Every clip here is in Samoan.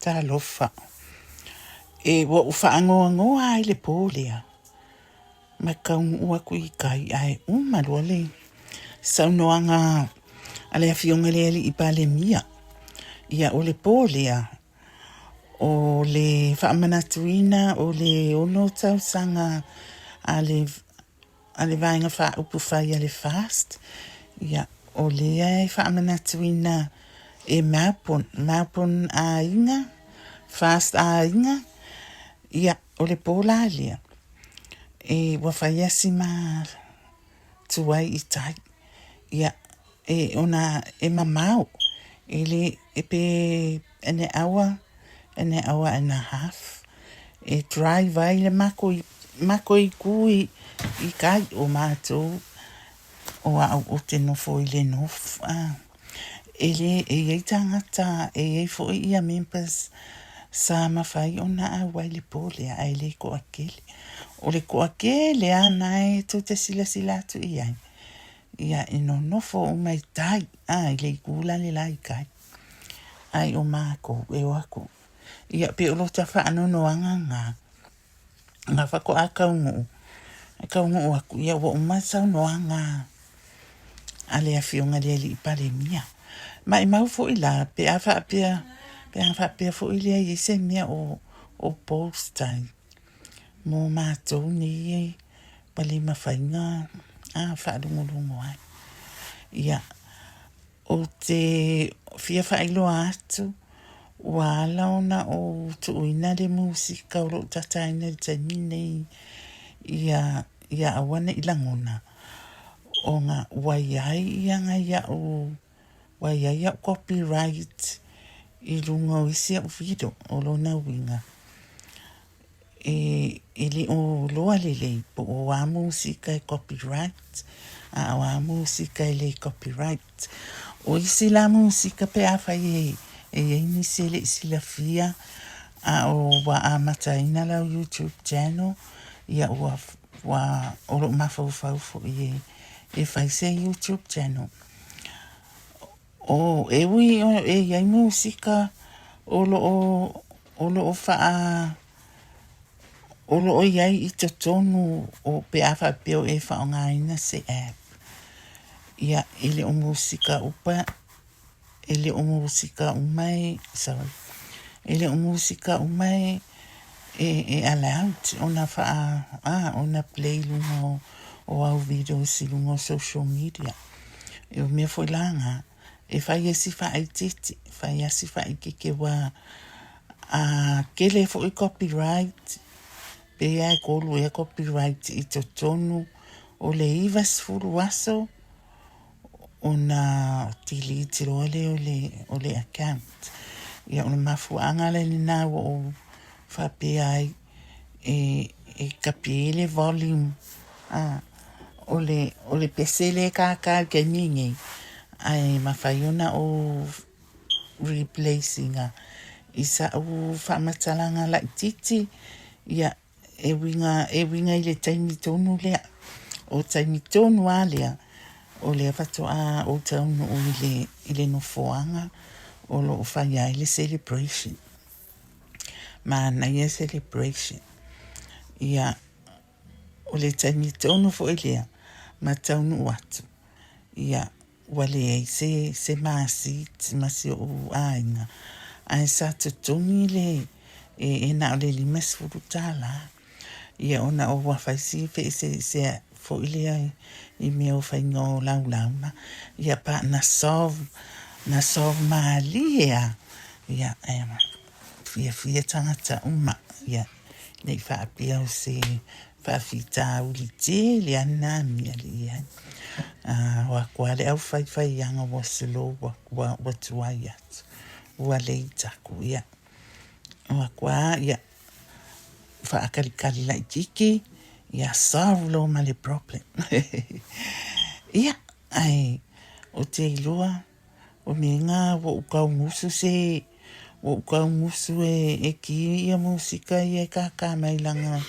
Talofa. E ua ou faanoanoa ai le po lea. Ma taunuu atu i tai ae uma loa le saunoaga a le afioga i le alii Palemia. Ia o le po lea, o le faamanatuina o le ono tausaga a le a le Vaega Faaupufai a le FAST, ia, o lea e faamanatuina e Melbourne, Melbourne aiga, FAST aiga, ia, o le pō la lea, e, ua fai si ma tuai i tai, ia, e, ona e mamao, e le, e pe an hour, an hour and a half, e drive ai le mako i, mako i kū i, i kai o mātou, o au o te nofo i le north. Ah, e le, e iai tāngata, e iai foi ia members sa mawhai ona au ai le pō lea, ae le koa kele. O le koa kele a nae tou te silasila atu i ai. Ia, e nonofo uma i tai, a, i le ikū la le la i kai. Ai o mākou, e o aku. Ia, pe o lota whaanonoanga ngā, ngā whakoa kaunuu. E kaunuu aku, ia ua uma saunoanga a le afioga le alii Palemia. Ma e mau foi la, pe a faapea, pe a faapea foi lea i se mea o, o post ai. Mō mātou nei e ua le mawhai ngā, a, whaalongolongo ai. Ia, Ou te fia faailoa atu, ua ala ona ou tuuina le musika o lou tataina i le taimi nei ia, ia aua ne i lagona, ona ua i ai ia ngai au, ua i ai au copyright i luga o isi au video, o lona uiga, E, e le o loa lelei po o a musika e copyright, a o a musika e le copyright. O isi la musika pe a fai e, e iai nisi e le i silafia, a o ua amataina lau YouTube channel, ia ua, ua, o lou mafaufau foi e, e fai se YouTube channel. O, e ui e iai musika o lo o, o lo o whaa, o lo o iai i totonu o pe a faapea o e whaongaina se app. Ia, e le o musika upa, e le o musika uma e, sorry, e le o musika uma e, e, e allowed ona whaa, ah, ona play lunga o, o au videos i lunga o social media. E o mea foi la ngā, e whai e si whaaititi, whai a si whaaikeke wā, a kele foi copyright, pe ia e kolu e copyright i totonu o le 90 aso ona delete loa lea o le, o le account. Ia o le mafuaaga la lena ua ou faapea ai e, e kapi ai le volume a, o le, o le pese lea e kākā i taimi nei, ae mawhai ona o replace inga i sa'u faamatalaga laitiiti, ia, e uiga, e uiga i le taimi tonu lea. O taimi tonu a lea, o lea faatoa ou taunuu i le, i le nofoaga o lo o fai ai le celebration. Manaia celebration. Ia, o le taimi tonu foi lea, ma taunuu atu. Ia, ua leai se, se masit ma si ou aiga, ae sa totogi le, e, e na o le $50. Ia ona o ua fai si feeseesea'i foi lea i mea o faiga o laulauma, ia pa na solve, na solve malie a, ia e fiafia tagata uma, ia nei faapea o se faafitauli tele a na mea le i ai. A o aku a le au faifaiaga ua slow ua, ua, ua tuai atu, ua late aku, ia. O aku a, ia, faakalikali laititi, ia solve loa ma le problem. Ia, ae o te iloa, o mea ngā ua ou kaugusu se, ua ou kaugusu e, e ki ia musika ia e kākā mai langa,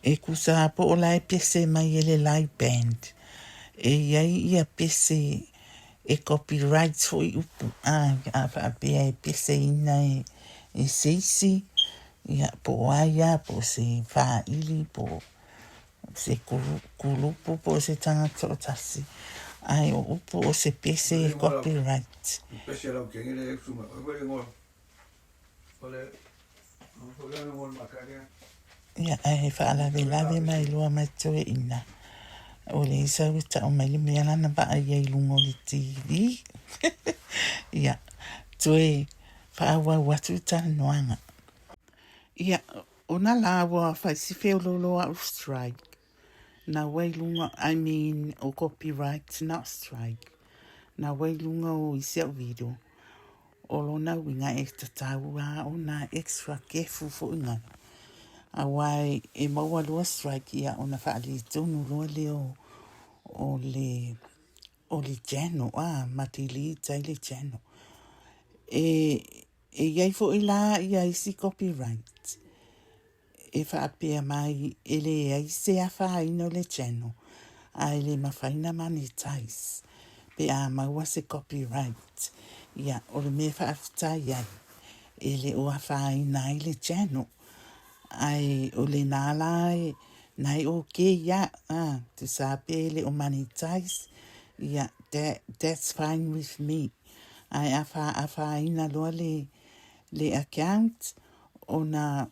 e kusa po o la e pese mai e le live band. E iai ia pese. E copyright foi upu a, a faapea e peseina e, e se isi, ia, po o ai a, po o se faaili, po o se kulupu, po o se tagata o tasi. Ae o upu o se pese e copyright. Pese lau kenge le usu mai. Oi le ngoa. Ole Ia, ae faalavelave mai loa mai toeaina. O le sau e tau mai le mea lana vaai ai i luga o le TV. Ia, toe faaauau atu le talanoaga. Ia, ona la ua fai si feoloolo au strike. Na ua i luga, I mean, o copyright, not strike. Na ua i luga o isi au video. O lona uiga e tatau lava ona extra careful foi ngana. Aua e maua loa strike ia ona faaletonu loa lea o le o le channel a ma delete ai le channel. E e iai foi la ia isi copyright e faapea mai e leai se afaina o le channel ae le mafai na monetize pe a maua se copyright. Ia, o le mea faafetai ai, e le o afaina ai le channel ae o lena la e na e okay ia, a, tusa pe le o monetize, ia, that, that's fine with me. Ae a afaina loa le, le account, ona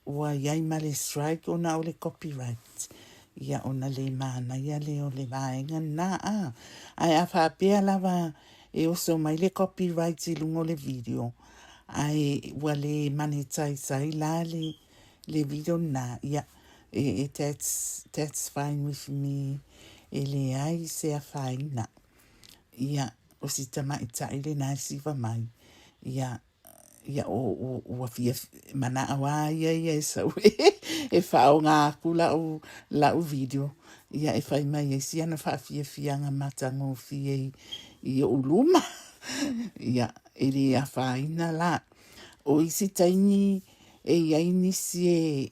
ua i ai ma le strike ona o le copyright, ia ona le manaia lea o le vaega lena a. Ae a faapea lava e oso mai le copyright i luga o le video, ae ua le monetize ai la le, le video lena, ia, e, e, that's, that's fine with me, e leai se afaina. Ia, o si tamaitai lena e siva mai, ia, Ia, o, ua fia manaʻo a ia ia e sau e faaaoga aku lau, lau video, ia e fai mai ai si ana faafiafiaga matagofie i, i oʻu luma. Ia, e le afaina la. O isi taimi e i ai nisi e,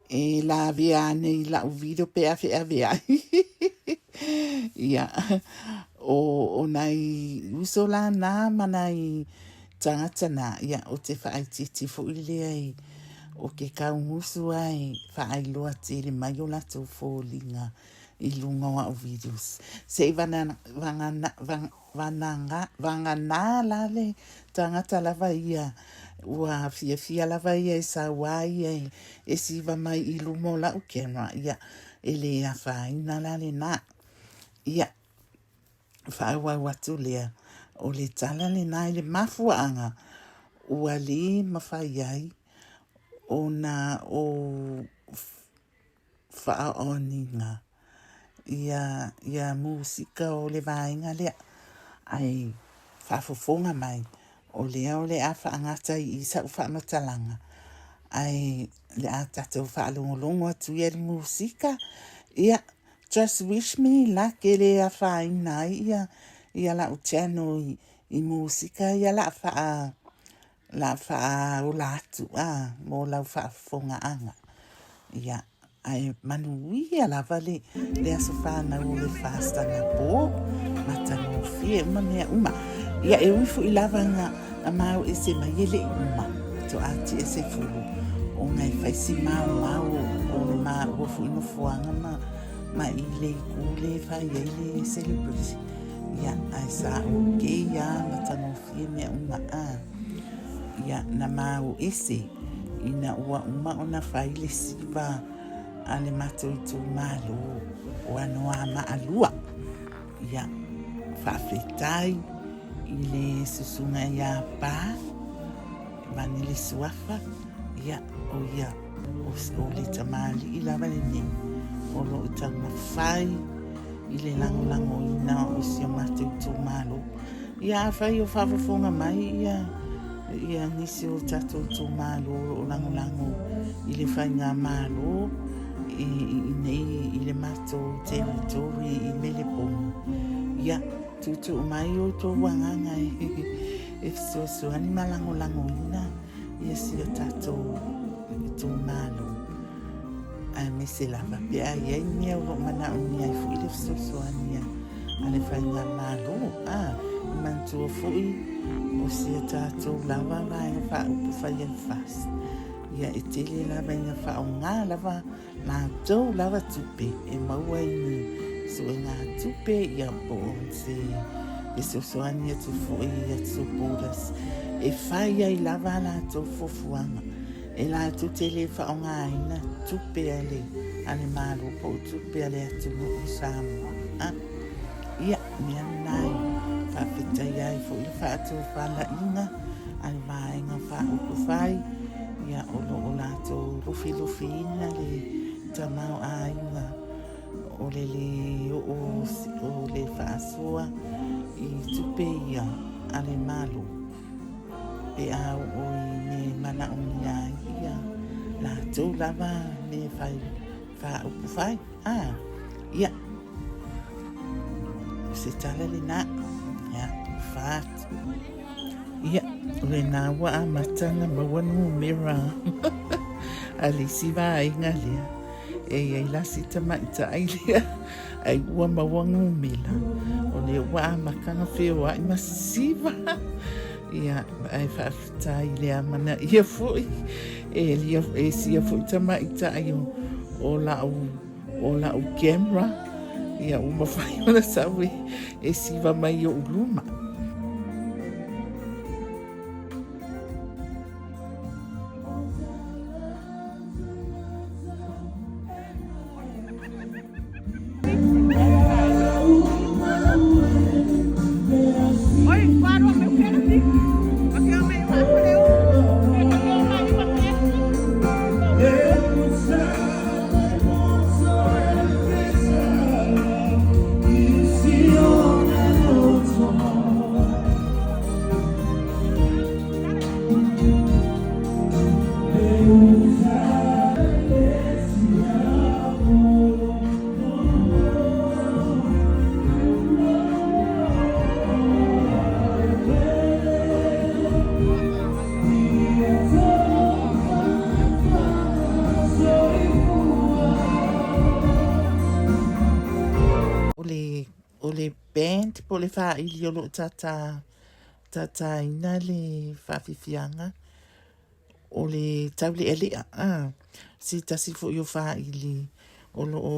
E lavea ane i la'u video pe aveave ai. Ia, o, o nai uso la nā ma nai tagata nā, ia, o te faaitiiti fo'i lea i, o ke kaugusu a e faailoa tele mai o latou foliga i luga o a'u videos. Se i vana, vagana, vagana, Vanaga, vaganā la le tagata lava ia, ua fiafia lava ia e sauā ia e siva mai i luma o la'u camera, ia, e lē afaina la lenā. Ia, faaauau atu lea, o le tala lenā i le mafuaaga ua lē mafai ai ona ou faaoniga ia ia musika o le vaega lea. Ae faafofoga mai, o lea o le a faagata i i sa'u faamatalaga, ae le a tatou faalogologo atu ia i le musika, ia, just wish me luck e le afaina ai ia ia la'u channel i i musika ia la faa la faaola atu a mo lau faafofogaaga. Ia, ae manuia lava le, le aso whānau o le Fast anapo, matagofie uma mea uma. Ia, e ui fo'i lava na, na māu ese mai e le'i uma, to ati e se fulu, o ngai fai si māo māo o le māua fo'i nofoanga ma, ma i le iku le whai ai le celebrity. Ia, ae sa okay a matagofie. Ia mea uma a. Ia, na māu ese, ina ua uma ona fai le siva a le matou itumalo o Anoamaa 2. Ia, faafetai i le susuga iā Pa, vane le suafa, ia, o ia, o, o le tamalii lava lenei, o lo o taumafai i le lagolagoina o si o matou itumalo. Ia afai o faafofoga mai ia ia nisi o tatou itumalo o lo o lagolago i le faigamalo i, i nei i le matou territory i Meleponu. Ia, tuutuu mai outou agaga e, e fesoasoani ma lagolagoina ia si o tatou itumalo. Aemaise lava pe a i ai mea o lo o manaomia ai foi le fesoasoani a a le Faigamalo. A, e manatua foi o si a tatou lava vaega faaupufai a le FAST, ia e tele lava ina faaaoga lava latou lava tupe e maua i ni suega tupe, ia po o se fesoasoani atu foi i atu borders e fai ai lava a latou fuafuaga. E latou te le faaaogaina tupe a le, a le Malo po o tupe a le atunuu o Samoa. A, ia, mea lena e faafetaia ai foi le faatofalaiga a le Vaega Faaupufai, ia, o lo o latou lufilufiina le tamaoaiga o le lē oo o le faasoa i tupe ia a le Malo. Pe a oo i mea e manaomia ai ia latou lava mea fai faaupufai. A, ia, o se tala lena. Ia, ua atu. Ia, o lena ua amata ona maua numera a le isi vaega lea. E i ai la si tamaitai lea, ai ua maua numera, o lea ua amata ona feoai ma sisiva. Ia, ae faafetai i le amanaia foi e, lia, e sia foi tamaitai o, o lau, o lau camera, ia ua mafai ona sau e, e siva mai i ou luma. O le, o le band po o le faaili o lo o tātā, tātāina le faafiafiaga o le taulealea, a, se tasi foi o faaili o lo o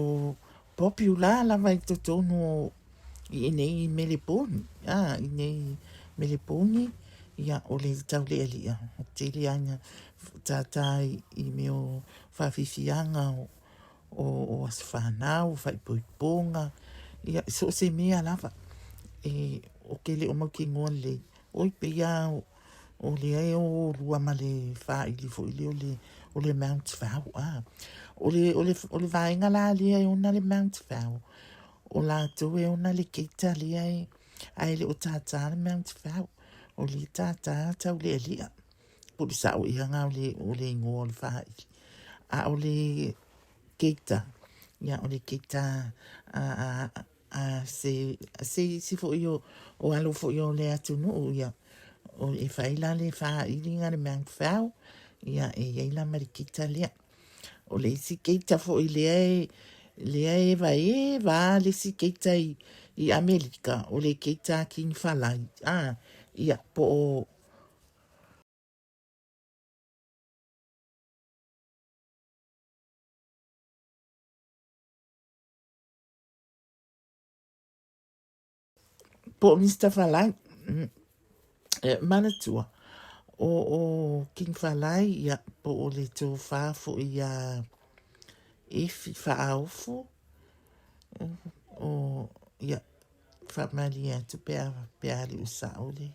popular lava i totonu o i inei i Meleponi, a, i inei i Meleponi, ia, o le taulealea, tele lava ina tātā i mea o faafiafiaga o, o, o aso fanau, o faaipoipoga, ia, so o se mea lava. E, ou te le o mautinoa lelei, oi, pei lava o, O lea e o lua ma le faaili foi lea o le, o le Mount Vau. Ah. O le, o le, o le vaega la lea e ona le Mount Vau, o latou e ona le keita lea e, ae le o tātā le Mount Vau. O le tātā taulealea. Po o le sao ea ngā o le, o le ingoa o le faaili. A o le keita, ia o le keita a, a, A se, se isi foi o, o alo foi o le atunuu, ia, o, e fai la le faailiga le Mount Fau, ia, e i ai la ma le keita lea. O le isi keita foi lea e, lea e evaeva a le isi keita i, i Amerika, o le keita a King Falai, a, ia, po o, Po o Mister Falai, e manatua, o, o King Falai, ia, po o le tofa foi ia Efi Faaofo, o, ia, faamalie atu pe a, pe a le o sao le.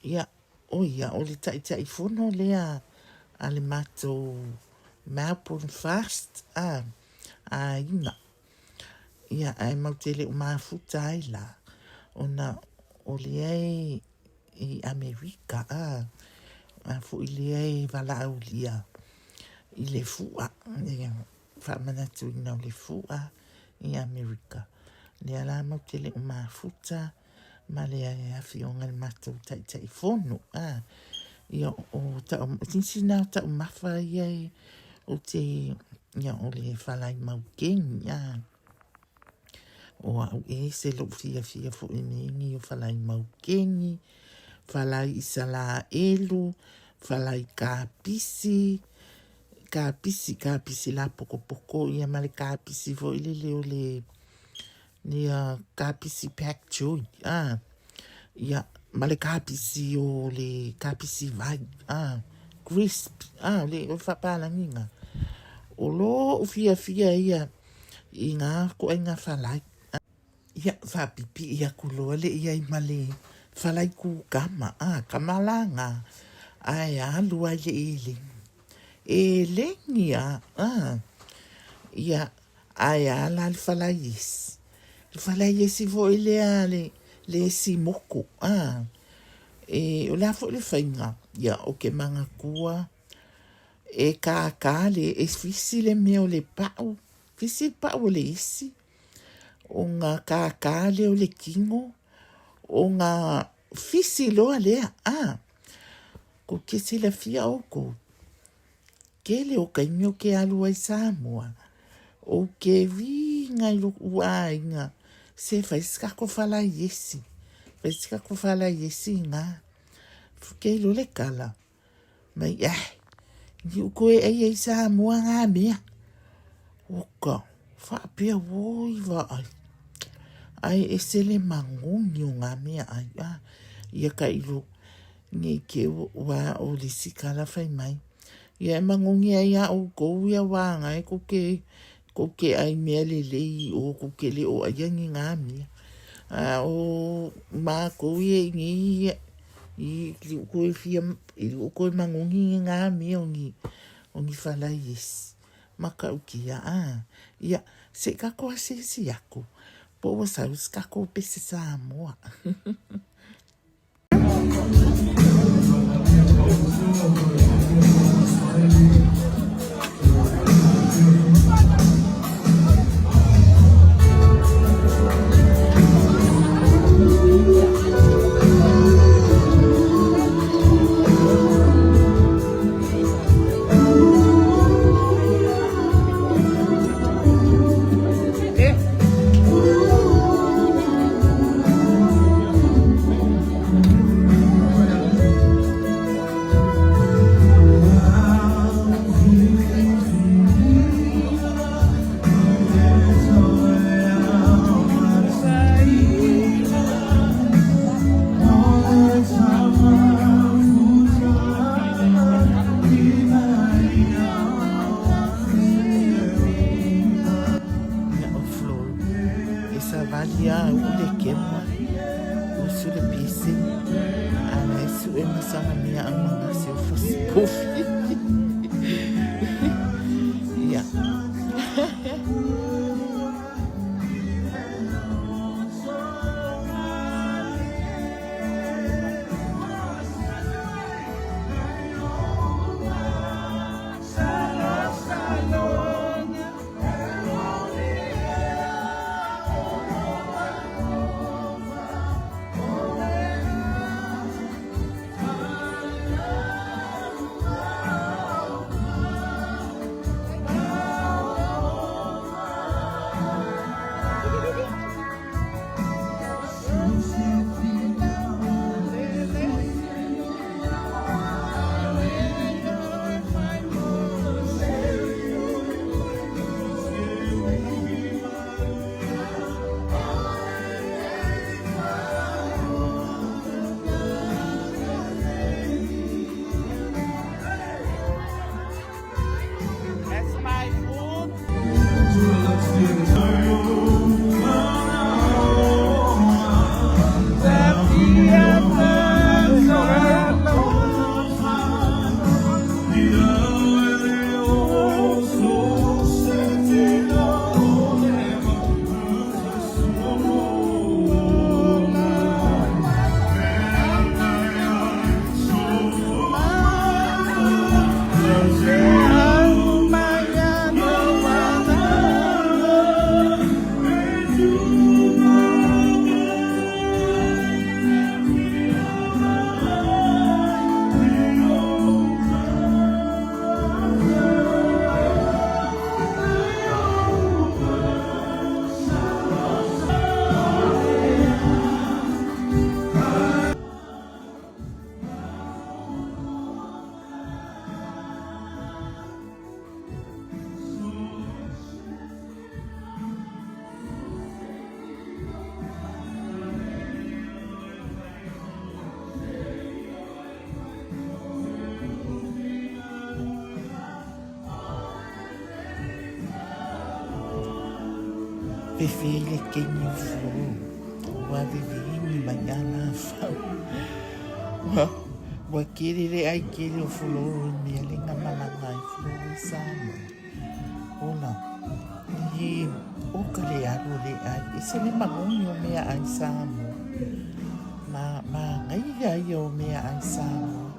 Ia, o ia, o le Taitaifono lea a le matou Melbourne Fast, a, aiga. Ia, ae mau te le o mafuta ai la, ona o lea e i Amerika, a, a foi lea e valaaulia i le fua, le faamanatuina o le fua i Amerika. Lea la mau te le o mafuta ma le afioga i le matou Taitaifono, a, ia, o tau, sina o taumafa ia e, o te, ia, o le falai maukeni, a. O a'u ese lo'u fiafia fo'i mea o falai maukeni, falai Isalaelu, falai kapisi, kapisi, kapisi lapokopoko ia ma le kapisi foi lele o le ia kapisi pak choi a ia ma le kapisi o le kapisi vai a crisp a le o faapalagiga o lo'u fiafia ia i ngā koʻaiga falai. Ia, faapipii aku loa le i ai ma le falai kukama, a, kama la ngā, ae alu ai le eleni. Eleni a, a, ia, ae a la le falai esi. Le falai esi foi lea le, le esi moko, a, e, o le a foi le faiga, ia, o ke manatua, e kākā le, e fisi le mea o le pa'u, fisi le pa'u o le esi, ona kākā lea o le kino, ona fisi loa lea, a, kou te silafia ʻoukou, kele o taimi o ke alu ai Samoa, ou te viga i loʻu aiga, se fai se tatou fala iesi, fai se tatou fala iesi ina, ke iloa le tala, Mai eh, ni u koe ai ai Samoa ngā mea. Oka, whaapea woi vaai. Ai e sele magogi o ngā mea ai. Ah, ia ka ilo, nei ke wā o lisi kala whai mai. Ia e magogi ai a o kou ia wā ngai ko ke, ko ke ai mea lelei o ko ke le o ai angi ngā mea. A o mākou ia i nei ia, I liʻu koe fia, i liʻu koe magogi i ngā mea o ni, o ni falai esi. Makaukia, a. Ia, se i kako asiasi aku, po ua sau se kako pese Samoa. E savali a u le kema, usu le pisi, a na e sue masanga mea au mangasi o fasi pofi. Ia. Fefe le keni o Flo ua veveni mai a lafau. Ua ua kele le ai kele o Flo i mea le nga malaga ai Flo i Samoa. Ola i o ka le alu le ai e se le magogi o mea ai Samoa. Ma ma ngai ia ia o mea ai Samoa.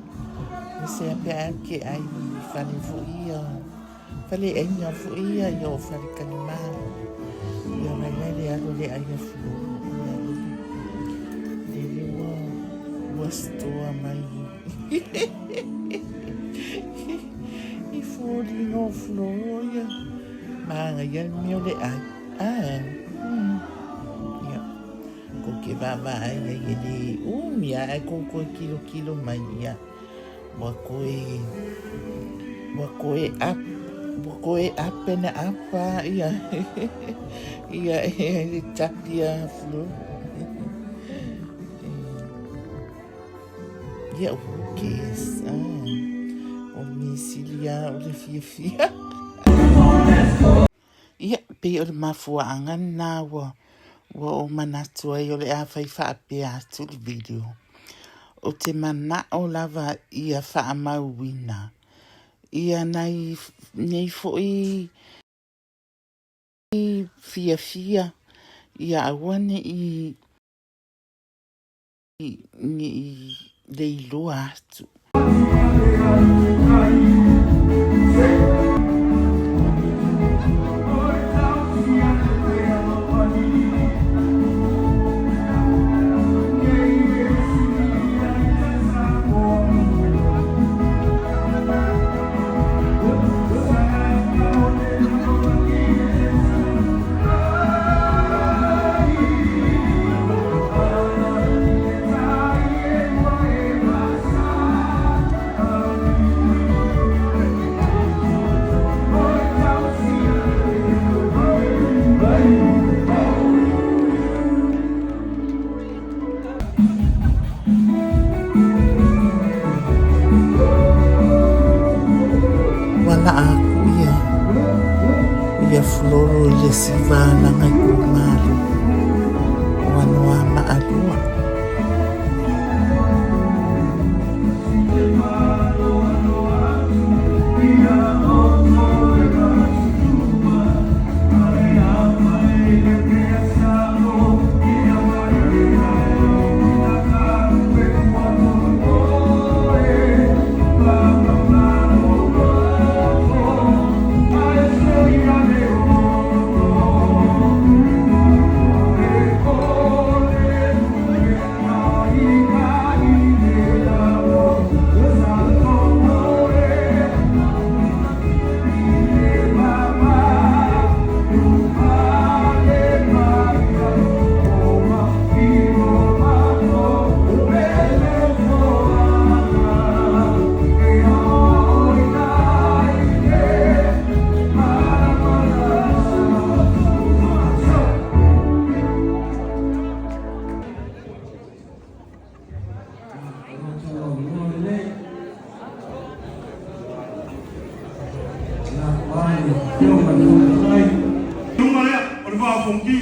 Me se a pe ai ke ai fale fo ia. Faleaiga foi ia i o Falekalimalo. Ia mai ai le alu le ai a Fulono. Ia lele. Lele ua, ua stoa mai i foliga o Fulono ia. Manaia le mea o le ai. Ah, Ia. Ko ke vaavaai ai e le umi a e kou koe kilokilo mai ia. Ua koe, ua koe up, ua koe up and up a ia, ia e le tapi a Flo. Ia, who cares? Ah, o misili a o le fiafia. Ia, pei o le mafuaaga lena ua, ua ou manatu ai o le a fai faapea atu le video. Ou te manao lava ia faamauina ia nai nei foi fiafia ia aua ne i ne i leiloa atu. Ua laʻa aku ia ia Floro i le siva laga i Kumalo o Anoamaa-lua. Luga lea o le Vaa o Fonoti,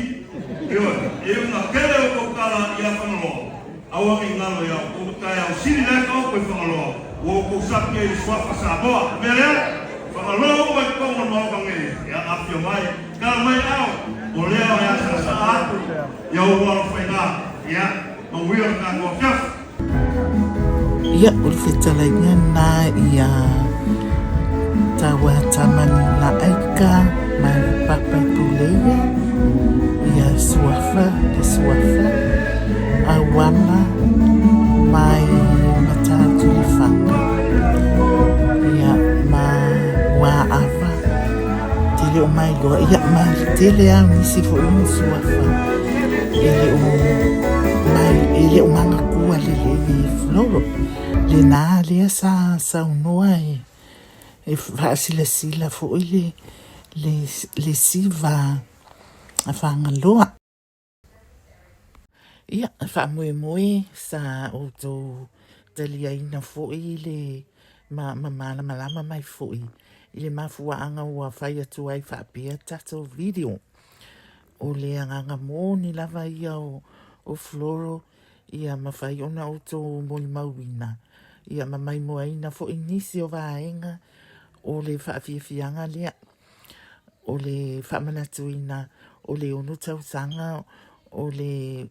ioe, e iuga tele o tou tala ia Fagaloa, aua ne i galo ia outou taeao sili la e taoto i Fagaloa, ua outou sapi ai i le suafa Samoa. O le mea lea, Fagaloa uma i totonu o le Maota nei, ia afifio mai, tala mai ao, o lea o le a saasaa atu ia ou alo faiga, ia manuia le tatou afiafi. Ia, o le fetalaiga lena ia Tauatamani Laaika ma le Papa i Puleia, ia Suafa le Suafa, Auala mai Matatulifaga, ia ma Muaava, te le o mailoa, ia ma tele lava nisi foi o Suafa e le o mai, e le o manatua lelei e Floro. Lena lea sa saunoa e, e faasilasila foi le, le, le siva a Fagaloa. Ia, e faamoemoe sa outou taliaina foi le ma, ma malamalama mai foi i le mafuaaga ua fai atu ai faapea tatou video. O le agaga moni lava ia o, o Floro, ia mafai ona outou molimauina, ia ma maimoaina foi nisi o vaega o le faafiafiaga lea. O le faamanatuina o le 6 tausaga o le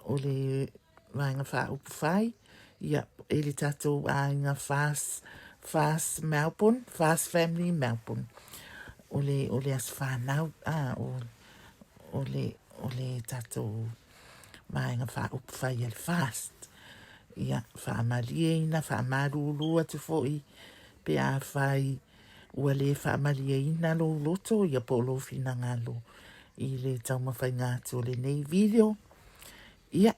o le Vaega Faaupufai, ia, e le tatou aiga FAST, FAST Melbourne, FAST Family Melbourne. O le, o le aso fanau, a, o, o le, o le tatou Vaega Faaupufai a le FAST. Ia, faamalieina, faamalulu atu foi pe afai ua le faamalieina lou loto, ia po o lou finagalo i le taumafaiga atu o lenei video, ia,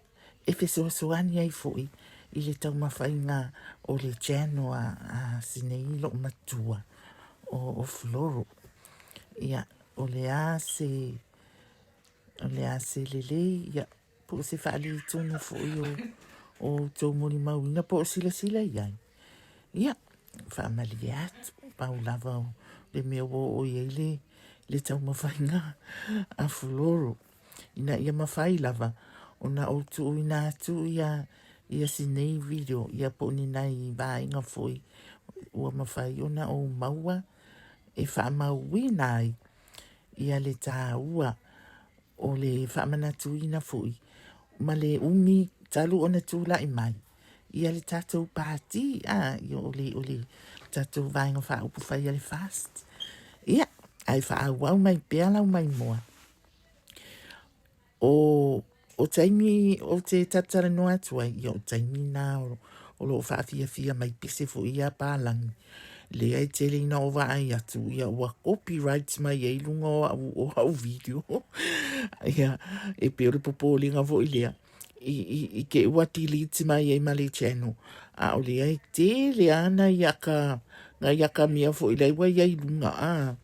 e fesoasoani ai foi i le taumafaiga o le channel a, a sinei loomatua o, o Floro. Ia, o le a se, o le a se lelei, ia, po o se faaletonu foi o, o outou molimauina po o silasila i ai. Ia, faamalie atu, pau lava o le mea ua oo i ai le, le taumafaiga a Floro, ina ia mafai lava ona ou tuuina atu ia, ia si nei video, ia po o ni nai vaega foi ua mafai ona ou maua e faamauina ai ia le taua o le faamanatuina foi ma le umi talu ona tulai mai ia le tatou pati, a, ia o le, o le tatou Vaega Faaupufai a le FAST. Ia, ae faaauau mai pea lau maimoa. O, o taimi ou te talatalanoa atu ai, ia o taimi na o, o lo o faafiafia mai pese foi ia palagi. Lea e tele ina ou vaai atu, ia ua copyright mai ai luga o au, o au video. Ia, e pei o le popolega foi lea. I, i, i te ua delete mai ai ma le channel. A o lea e tele lava nai aka, nai aka mea foi la ua i ai i luga, a.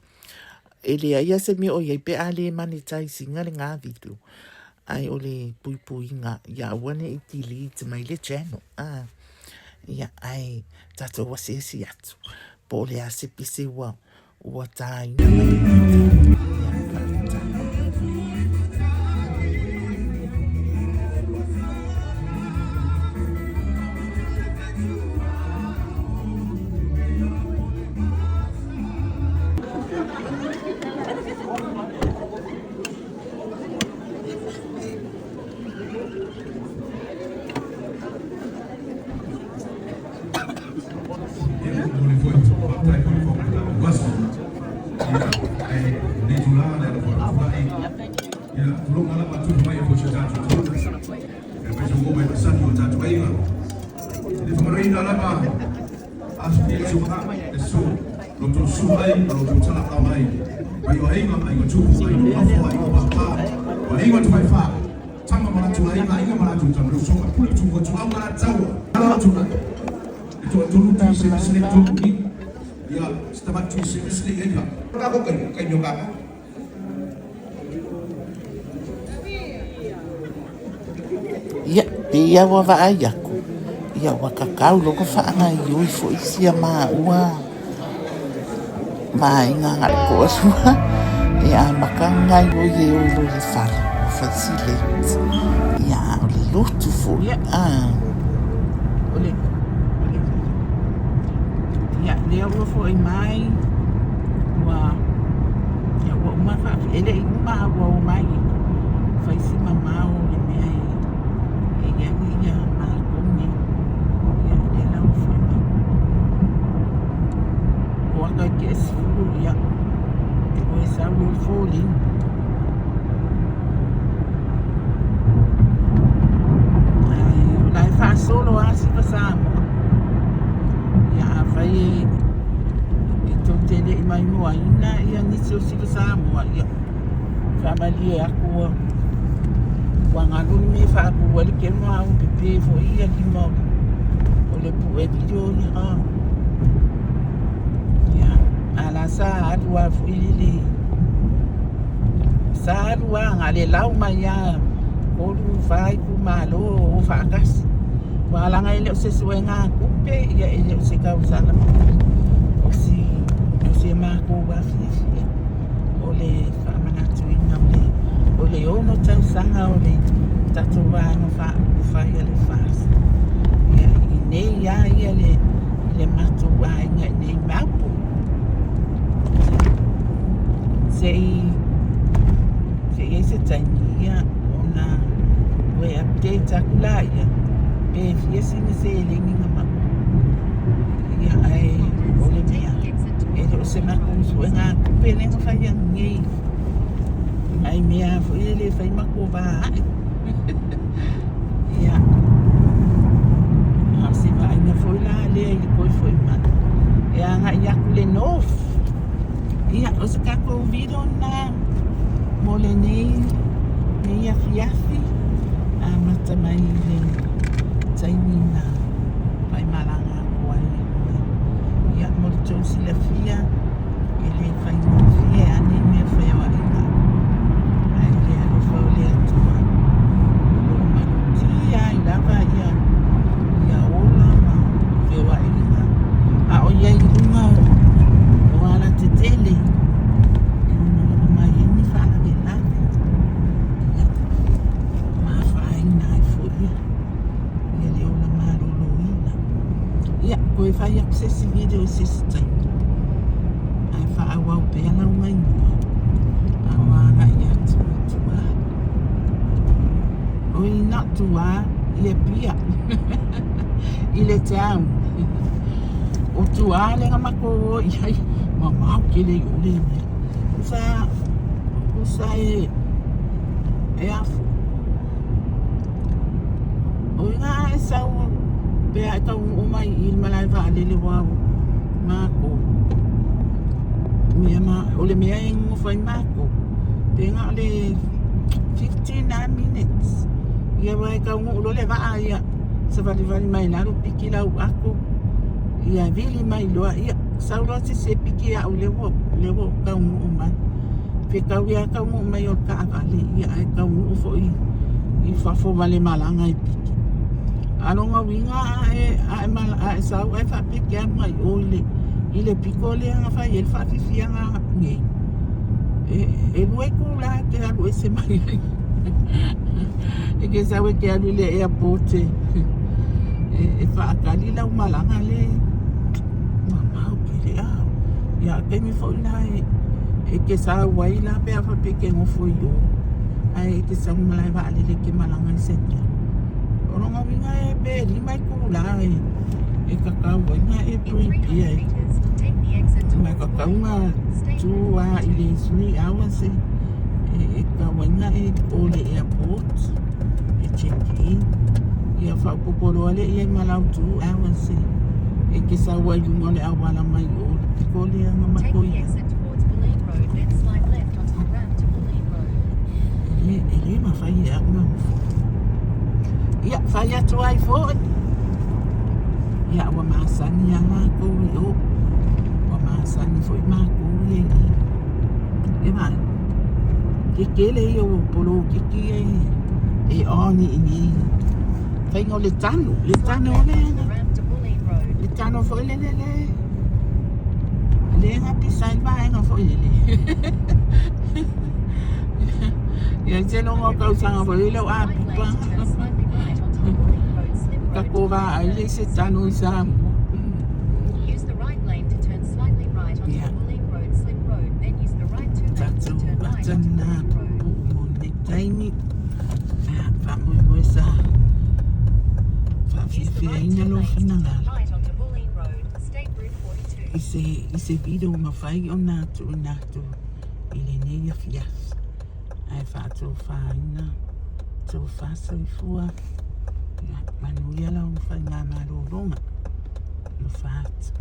E leai lava se mea o i ai pe a le monetize ina lena video. Ae o le puipuiga ia aua ne i delete mai le channel. A. Ia, ae tatou asiasi atu po o le a se pese ua, ua tāina mai. Ia, faafetai. Ia, pei lava ua vaai aku, ia ua kakau loko faagaoioi foi sia maua vaega toalua e amata ona gaoioi e o i lona fale ua fai si late. Ia, a o le lotu foi, a. Ia, lea ua foi mai, ua, ia ua uma faafi, e le i uma a ua omai fai si mamao o le mea e i ai ia matou nei. Ia, lea la ua foi mai. O aka i te 10, ia, o e sau loa le foliga. Ae o la e faasolo lava siva Samoa. Ia afai e e tou te le i maimoaina ia nisi o siva Samoa, ia faamalie atu ua ua galo le mea e faatu ai le keno a ua pepe foi ia lima o le pue video ia. Ia, a la sa alu lava foi le sa alu lava na le lau mai lava tolu fa itumalo o faatasi. Aua leaga e le o se suega tupe, ia e le o se tausaga o si o si a matou afiafia. O le faamanatuina o le o le ono tausaga o le tatou Vaega Faaupufai a le FAST. Ia i inei lava ia le i le matou aiga i inei i Melbourne. Se i se i ai se taimi ia ona toe update atu laia pe fia sina seleni na maua. Ia ae o le mea e le o se matou suegatupe lea na fai nei nai mea foi e le fai matou va ae. Ia a o se vaaiga foi la lea i le toe foi mai e agai atu i le North. Ia o se tatou video lena mo lenei nei afiafi amata mai i le taimi na faimalaga atu ai ia mo le tou silafia e le faigofie lava nei mea o feoaiga ae i le alofa o le Atua o lo o malutia ai lava ia ia ola ma feoaiga a o i ai i luga o alatetele e ono oo mai ai ni faalavelave ia ma afaina ai foi ia ia le ola maloloina. Ia, toe fai atu se isi video i se isi taimi ae faaauau pea lau maimoa a o agai atu i tua. Oi, not tua, i Apia i le town. O tua lea na matou o i ai, mamao tele i o le mea. Tusa, tusa e, e afu. O ina e sau pe a e taunuu mai i le malae vaalele aua o matou mea ma o le mea e nonofo ai matou pe na o le 15 lava minutes ia aua e taunuu loa le vaa ia savalivali mai lalo piki lau ato ia vili mai loa ia sau loa se isi e piki au lea ua lea ua ou taunuu mai. Fetaui lava taunuu mai o le taavale ia ae taunuu foi i fafo ma le malaga e piki. A o lona uiga a e, a e, a e sau ae faapea e te alu agai i o i le, i le pito lea na fai ai le faafiafiaga nei, e, e lua itula e te alu ese mai ai. E te sau e te alu i le airport e, e, e faatali lau malaga le mamao tele a. Ia a taimi foi la e, e te sau ai la pe a faapea e te nofo i o ae e te sau i le malae vaalele e te malaga i se mea. O lona uiga e pe lima itula e, e tatau ai ona e prepare ai. Ma e tatau ona tu lava i le 3 hours e, e tatau ai ona e o i le airport e check in. Ia faaopoopo loa lea i ai ma lau 2 hours e, e te sau ai i luga o le auala mai o le pito lea na matou i ai. E le, e le mafai e au ona nofo. Ia, fai atu ai foi. Ia, ua masani lava matou i o. Ua masani foi matou ia i i. E vaai, tetele ia o poloketi ia e on i inei. Faiga o le tanu, le tanu o le, le tanu foi le le le, le na pisa ai le vaega foi lele. Ia te logo o tausaga foi lele o Apipa. Ka ko vaai le se tanu i Samoa. Ia. Tatou ata na puupuu mo lenei taimi. Faamoemoe sa faafiafiaina lou finagalo i se, i se video mafai ona tuuina atu i lenei afiafi ae faatofaina tofa soifua. Ia manuia lau faigamalologa. Alofa atu.